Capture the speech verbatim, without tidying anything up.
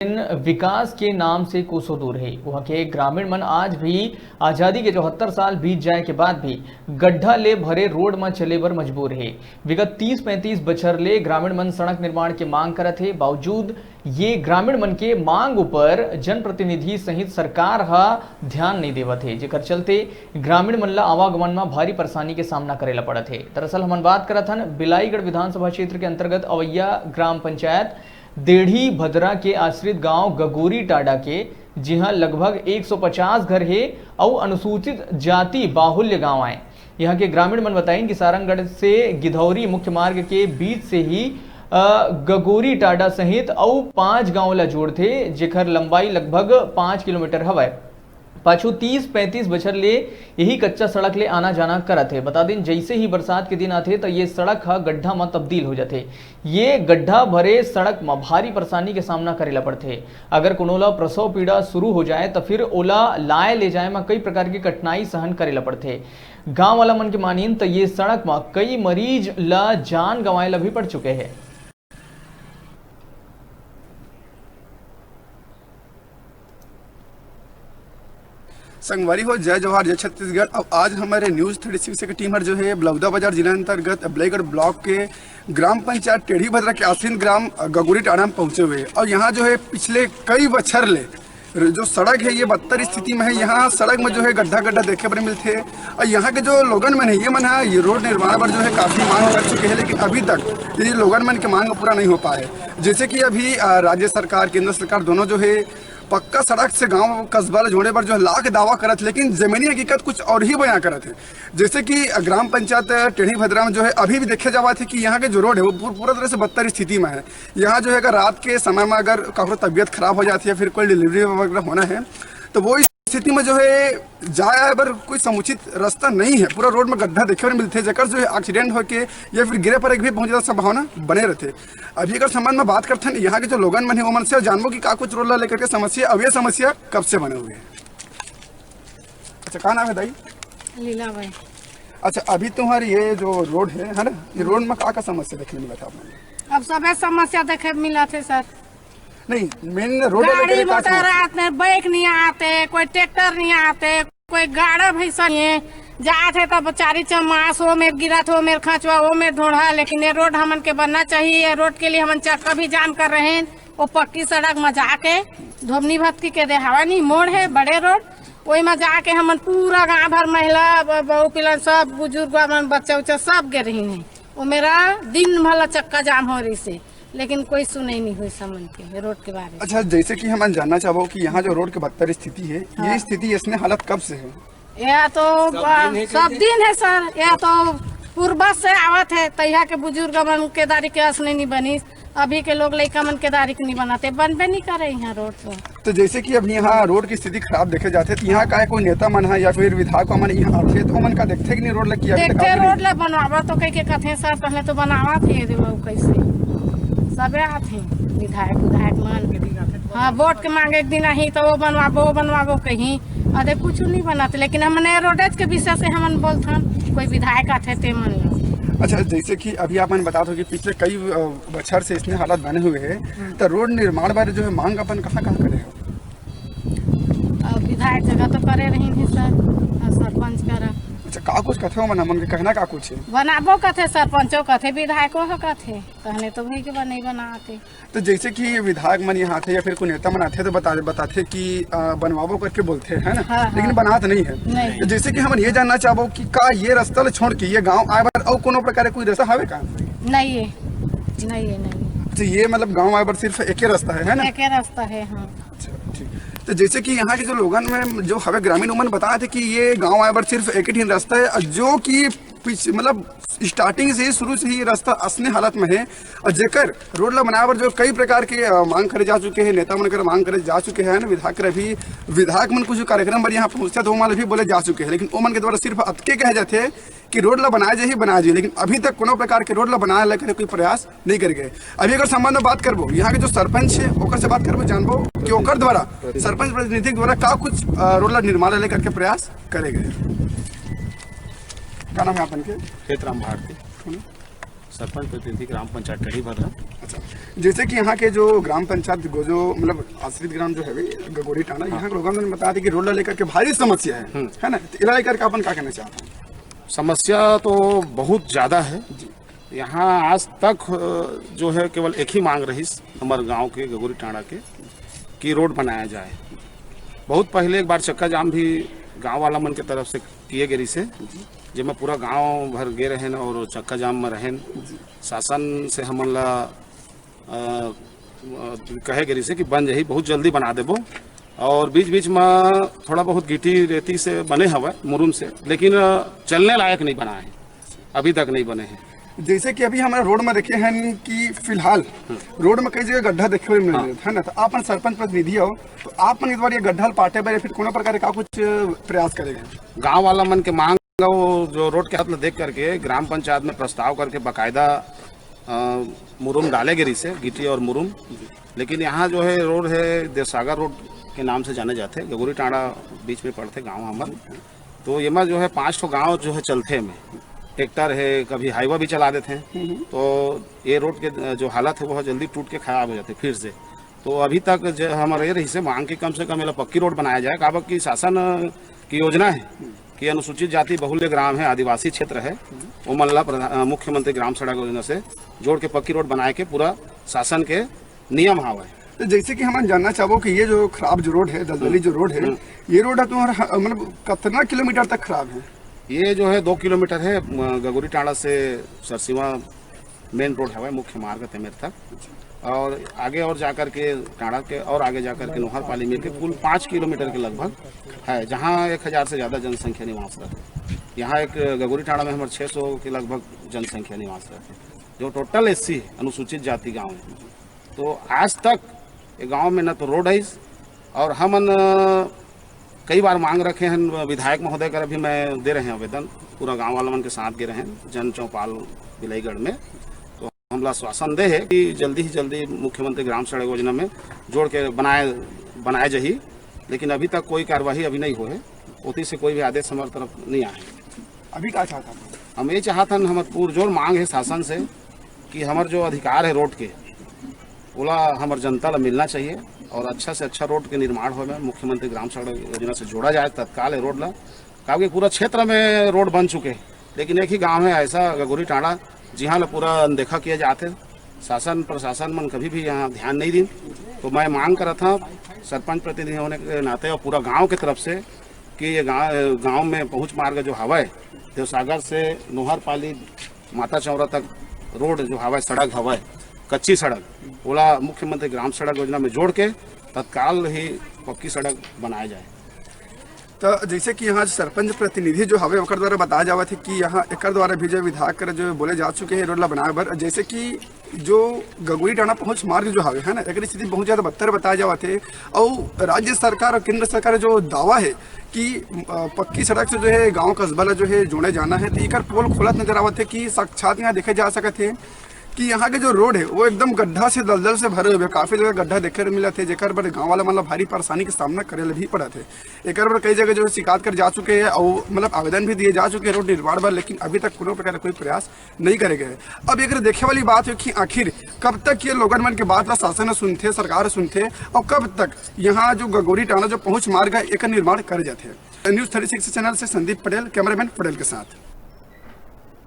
विकास के नाम से कोसों दूर हे। उहाँ के ग्रामीण मन आज भी आजादी के चौहत्तर साल बीत जाए के बाद भी गड्ढा ले भरे रोड म चले बर मजबूर हे। विगत तीस पैंतीस बछर ले ग्रामीण मन सड़क निर्माण के मांग करत हे, बावजूद ये ग्रामीण मन के मांग ऊपर जनप्रतिनिधि सहित सरकार ह ध्यान नइ देवत हे, जेकर चलते ग्रामीण मन ल आवागमन म भारी परेशानी के सामना करे ल पड़त हे। दरअसल हमन बात करत हन बिलाईगढ़ विधानसभा क्षेत्र के अंतर्गत अवैया ग्राम पंचायत देढ़ी भदरा के आश्रित गांव गगोरी टाडा के, जिहां लगभग एक सौ पचास घर हे अउ अनुसूचित जाति बाहुल्य गांव आय। यहाँ के ग्रामीण मन बताइन कि सारंगढ़ से गिधौरी मुख्य मार्ग के बीच से ही, अ, गगोरी टाडा सहित अउ पांच गांव ला जोड़थे, जेकर लंबाई लगभग पांच किलोमीटर हवय। पाछू तीस पैंतीस बछर ले यही कच्चा सड़क ले आना जाना करत हे। बता दिन, जइसे ही बरसात के दिन आथे, त ये सड़क ह गड्ढा म तब्दील हो जाथे। ये गड्ढा भरे सड़क म भारी परेशानी के सामना करे ला पड़थे। अगर कोनो ला प्रसव पीड़ा शुरू हो जाए, त फिर ओला लाए ले जाए म कई प्रकार के कठिनाई सहन करे ला पड़थे। गांव वाला मन के मानिन, त ये सड़क म कई मरीज ला जान गंवाए ला भी पड़ चुके हे। संगवारी हो, जय जोहार, जय छत्तीसगढ़। अब आज हमारे न्यूज़ थर्टी सिक्स की टीम हर जो है बलौदा बाजार जिला अंतर्गत बलैगढ़ ब्लॉक के ग्राम पंचायत टेढ़ी भद्रा के आश्रित ग्राम गगोरी टांडा में पहुंचे हुए हैं। और यहाँ जो है पिछले कई बछर ले जो सड़क है ये बदतर स्थिति में है। यहाँ सड़क में जो है गड्ढा गड्ढा देखे बर मिलथे। और यहाँ के जो लोगन मन है, ये मन है ये रोड निर्माण बर जो है काफी मांग कर चुके हैं, लेकिन अभी तक ये लोगन मन के मांग पूरा नहीं हो पाए। जैसे कि अभी, अ, राज्य सरकार, केंद्र सरकार दोनों जो है पक्का सड़क से गांव कस्बा ला जोड़े बर जो है लाख दावा करत, लेकिन जमीनी हकीकत कुछ और ही बयां करत है। जैसे कि ग्राम पंचायत टेढ़ी भद्रा में जो है अभी भी देखे जावत है कि यहाँ के जो रोड है वो पूर-, पूरा तरह से बदतर स्थिति में है। यहाँ जो है अगर रात के समय में अगर काकरो तबीयत खराब हो जाती है, फिर कोई डिलीवरी वगैरह होना है, तो वो स्थिति में जो है जाए आए बर कोई समुचित रास्ता नहीं है। पूरा रोड में गड्ढा देखे बर मिलथे, जेकर जो है एक्सीडेंट होके या फिर गिरे पड़े के भी बहुत ज्यादा संभावना बने रहथे। अभी अगर संबंध में बात करथन यहाँ के जो लोगन मन है, वो मन से जानबो कि का कुछ रोड ला लेकर के समस्या, अब ये समस्या कब से बने हुए है। अच्छा, का नाम है दाई? लीला बाई। अच्छा, अभी तुम्हारी ये जो रोड है, है ना, ये रोड में का का समस्या देखने मिलत है आप मन? अब सबे समस्या देखे मिलत है सर। नहीं, मेन रोड गाड़ी लेकर का मोटर समस्या? आते, बाइक नहीं आते, कोई ट्रैक्टर नहीं आते, कोई गाड़ा भैंसा नहीं है। जात है तब चारी चमास, वो मेर गिरत, वो मेर खचवा, वो मेर ढोढ़ा, लेकिन ये रोड हमन के बनना चाहिए। ये रोड के लिए हमन चक्का भी जाम कर रहे हैं। वो पक्की सड़क में जाके धोमनी भक्ति के देहावा नहीं मोड़ है, बड़े रोड, वही में जाके हमन पूरा गांव भर महिला, ब-, बहू पिलन, सब बुजुर्ग मन, बच्चा उच्चा सब गे रही है। वो मेरा दिन भला चक्का जाम हो रही से, लेकिन कोई सुनई नहीं हुई समन के रोड के बारे में। अच्छा, जैसे कि हमन जानना चाहबो कि यहाँ जो रोड के बदतर स्थिति है, हाँ। ये स्थिति, इसने हालत कब से है? यह तो सब दिन है, सब दिन है सर। यह तो पूर्वज से आवत है, तैहा के बुजुर्ग मन के दारी के अस नहीं बनिस। अभी के लोग लइका मन के दारी के नहीं बनाते, बनबे नहीं करे यहाँ रोड तो। तो जैसे कि अब यहाँ रोड की स्थिति खराब देखे जाते, तो यहाँ का कोई नेता मन है या फिर विधायक मन यहाँ आते, तो ओमन का देखते कि नहीं रोड लग किया देखते रोड ला बनवावा तो कह के कथे सर, पहले तो बनावा थे, देखो कैसे सबे आते विधायक, विधायक मन। हाँ, वोट के मांगे एक दिन आही तो वो बनवाबो, वो बनवाबो कहीं, अरे कुछ नहीं बनाते। लेकिन हमने रोडेज के विषय से हमन बोलथन, कोई विधायक आते ते मन ला। अच्छा, जैसे कि अभी आप मन बतात हो कि पिछले कई, अ, बछर से इसने हालत बने हुए हैं, हम्म। तो रोड निर्माण बारे जो है मांग अपन कहाँ कहाँ करे हो? अब विधायक जगह तो करे रही थी सर, और सरपंच करा। अच्छा, का कुछ कथे हो मन, मन के कहना का कुछ है? बनाबो कथे, सरपंचो कथे, विधायको हो कथे, कहने तो भाई के बा नहीं बनाते। तो जैसे कि विधायक मन यहाँ आथे या फिर कोई नेता मन आथे तो बता, बताथे कि, अ, बनवाबो करके बोलथे, है ना? हाँ, लेकिन हाँ। बनात नहीं है। नहीं। तो जैसे कि हमन ये जानना चाहबो कि का ये रास्ता ले छोड़ के ये गांव आए बर अउ कोनो प्रकार के कोई रास्ता हवे का? नहीं है, नहीं है, नहीं। अच्छा, ये मतलब गांव आए बर सिर्फ एक ही रास्ता है, है ना? एक ही रास्ता है, हाँ। अच्छा, ठीक। तो जैसे कि यहाँ के जो लोगन में जो हवे ग्रामीण, उमन बताथे कि ये गांव आए बर सिर्फ एक ही ठिन रास्ता है, और जो कि पिछ-, मतलब स्टार्टिंग से ही, शुरू से ही ये रास्ता असने हालत में है, और जेकर रोड ला बनाए बर जो कई प्रकार के, अ, मांग करे जा चुके हैं, नेता मन कर मांग करे जा चुके हैं, विधायक कर भी, विधायक मन कुछ कार्यक्रम पर यहाँ पहुँचते तो ओमन भी बोले जा चुके हैं, लेकिन ओमन के द्वारा सिर्फ अतके कहे जाते हैं कि रोड ला बनाए जाही, बनाए जाही, लेकिन अभी तक कोनो प्रकार के रोड ला बनाए लेकर कोई प्रयास नहीं करे गए। अभी अगर संबंध में बात करबो, यहाँ के जो सरपंच है, ओकर से बात करबो, जानबो कि ओकर द्वारा, सरपंच प्रतिनिधि के द्वारा का कुछ, अ, रोड ला निर्माण लेकर के प्रयास करे गए। का नाम है आपन के? खेतराम भारती। हम्म। सरपंच प्रतिनिधि ग्राम पंचायत टेढ़ी भद्रा। अच्छा, जैसे कि यहाँ के जो ग्राम पंचायत गो-, जो मतलब आश्रित ग्राम जो है गगोरी टांडा, हाँ। यहाँ के लोगों ने बता दी कि रोड ला लेकर के भारी समस्या है, हम्म। है ना? तो इला लेकर के अपन का कहना चाहते हैं? समस्या तो बहुत ज़्यादा है। जी। यहाँ आज तक, अ, जो है केवल एक ही मांग रहीस हमर गांव के गगोरी टांडा के कि रोड बनाया जाए। बहुत पहले एक बार चक्का जाम भी गांव वाला मन के तरफ से किए गे रहीस हे, जेमा पूरा गांव भर गे रहेन और चक्का जाम में रहेन। शासन से हमन ला, अ, अ, कहे गे रहीस हे कि बन जाही, बहुत जल्दी बना देबो। और बीच-बीच में थोड़ा बहुत गिट्टी रेती से बने हवय, मुरुम से, लेकिन, अ, चलने लायक नहीं बना है, अभी तक नहीं बने हैं। जैसे कि अभी हमन रोड में देखे हैं कि फिलहाल हम्म। रोड में कई जगह गड्ढा देखे हुए मिल हाँ। रहे हैं ना, तो आप मन सरपंच प्रतिनिधि हो, तो आप मन इस बार ये गड्ढा ल पाटे बर या फिर कोनो प्रकार का कुछ प्रयास करेंगे? गांव वाला मन के मांग, वो जो रोड के हालत ल देख करके ग्राम पंचायत में प्रस्ताव करके बाकायदा, अ, मुरुम डाले गे रहीस हे, गिट्टी और मुरुम। लेकिन यहाँ जो है रोड है देवसागर रोड के नाम से जाने जाते, गगोरी टांडा बीच में पड़ते गांव हमर। तो एमा जो है पांच ठो गांव जो है चलथे में, ट्रैक्टर है, कभी हाईवा भी चला देते हैं। हम्म। तो ये रोड के जो हालत है वो जल्दी टूट के खराब हो जाते फिर से। तो अभी तक जो हमारे ये रहीस हे मांग कि कम से कम एला पक्की रोड बनाया जाए, काबर कि शासन की योजना है कि अनुसूचित जाति बहुल्य ग्राम है, आदिवासी क्षेत्र है, ओमन ला प्रधा-, अ, मुख्यमंत्री ग्राम सड़क योजना से जोड़ के पक्की रोड बनाए के पूरा शासन के नियम हावय। तो जैसे कि हमन जानना चाहबो कि ये जो खराब जो रोड है, दलदली जो रोड है, हम्म। ये रोड है तुम्हारा ह-, मतलब कितना किलोमीटर तक खराब है? ये जो है दो किलोमीटर है, म, गगोरी टांडा से सरसीवा मेन रोड हवय, मुख्य मार्ग तेमेर तक, और आगे और जाकर के टांडा के और आगे जाकर के नोहर पाली मिल के कुल पाँच किलोमीटर के लगभग है, जहाँ एक हज़ार से ज़्यादा जनसंख्या निवास रहते। यहाँ एक गगोरी टांडा में हमर छः सौ के लगभग जनसंख्या निवास रहते, जो टोटल एससी अनुसूचित जाति गांव है। तो आज तक ये गांव में न तो रोड है, और हमन, अ, कई बार मांग रखे हैं विधायक महोदय कर, अभी मैं दे रहे हैं आवेदन, पूरा गांव वाला मन के साथ गे रहे हैं जन चौपाल बिलाईगढ़ में। तो हमला आश्वासन दे है कि जल्दी ही जल्दी मुख्यमंत्री ग्राम सड़क योजना में जोड़ के बनाए, बनाए जाही, लेकिन अभी तक कोई कार्यवाही अभी नहीं हो है, ओती से कोई भी आदेश हमारे तरफ नहीं आए। अभी का चाहत हन? हम ये चाहत हन, हमर पुरजोर मांग है शासन से कि हमर जो अधिकार है रोड के, ओला हमर जनता ला मिलना चाहिए और अच्छा से अच्छा रोड के निर्माण होवे, मुख्यमंत्री ग्राम सड़क योजना से जोड़ा जाए तत्काल है रोड ला, काबर कि पूरा क्षेत्र में रोड बन चुके हैं, लेकिन एक ही गांव है ऐसा गगोरी टांडा, जिहां ला पूरा अनदेखा किया जाते। शासन प्रशासन मन कभी भी यहाँ ध्यान नहीं दिन। तो मैं मांग करत हूँ सरपंच प्रतिनिधि होने के नाते और पूरा गांव के तरफ से कि ये गांव, गांव में पहुंच मार्ग जो हवय, देवसागर से नोहरपाली माता चौरा तक रोड जो हवय, सड़क हवय, कच्ची सड़क, ओला मुख्यमंत्री ग्राम सड़क योजना में जोड़ के तत्काल ही पक्की सड़क बनाया जाए। तो जैसे कि यहाँ सरपंच प्रतिनिधि जो हवे, ओकर द्वारा बताया जावत है कि यहाँ एकर द्वारा भी जो विधायक कर जो बोले जा चुके हैं रोड ला बनाए बर, जैसे कि जो गगोरी टांडा पहुँच मार्ग जो हवे है ना, एकर स्थिति बहुत ज़्यादा बदतर बताया जावत है। और राज्य सरकार और केंद्र सरकार जो दावा है कि, अ, पक्की सड़क से जो है गांव कस्बा ला जो है जोड़े जाना है, तो एकर पोल खोलत नजर आवत है कि साक्षात यहाँ देखे जा सकत है कि यहाँ के जो रोड है वो एकदम गड्ढा से, दलदल से भरे हुए, काफी जगह गड्ढा देखे मिलत है, जेकर बर गांव वाला मन ला भारी परेशानी के सामना करे ला भी पड़त है। एकर बर कई जगह जो है शिकायत कर जा चुके हैं और मतलब आवेदन भी दिए जा चुके हैं रोड निर्माण बर, लेकिन अभी तक कोनो प्रकार के कोई प्रयास नहीं करे गए। अब एकर देखे वाली बात है कि आखिर कब तक ये लोगन मन के बात ला शासन ह सुनथे, सरकार ह सुनथे, और कब तक यहाँ जो गगोरी टांडा जो पहुँच मार्ग है, एकर निर्माण करे जाथे। News thirty six channel से संदीप पटेल, cameraman पटेल के साथ।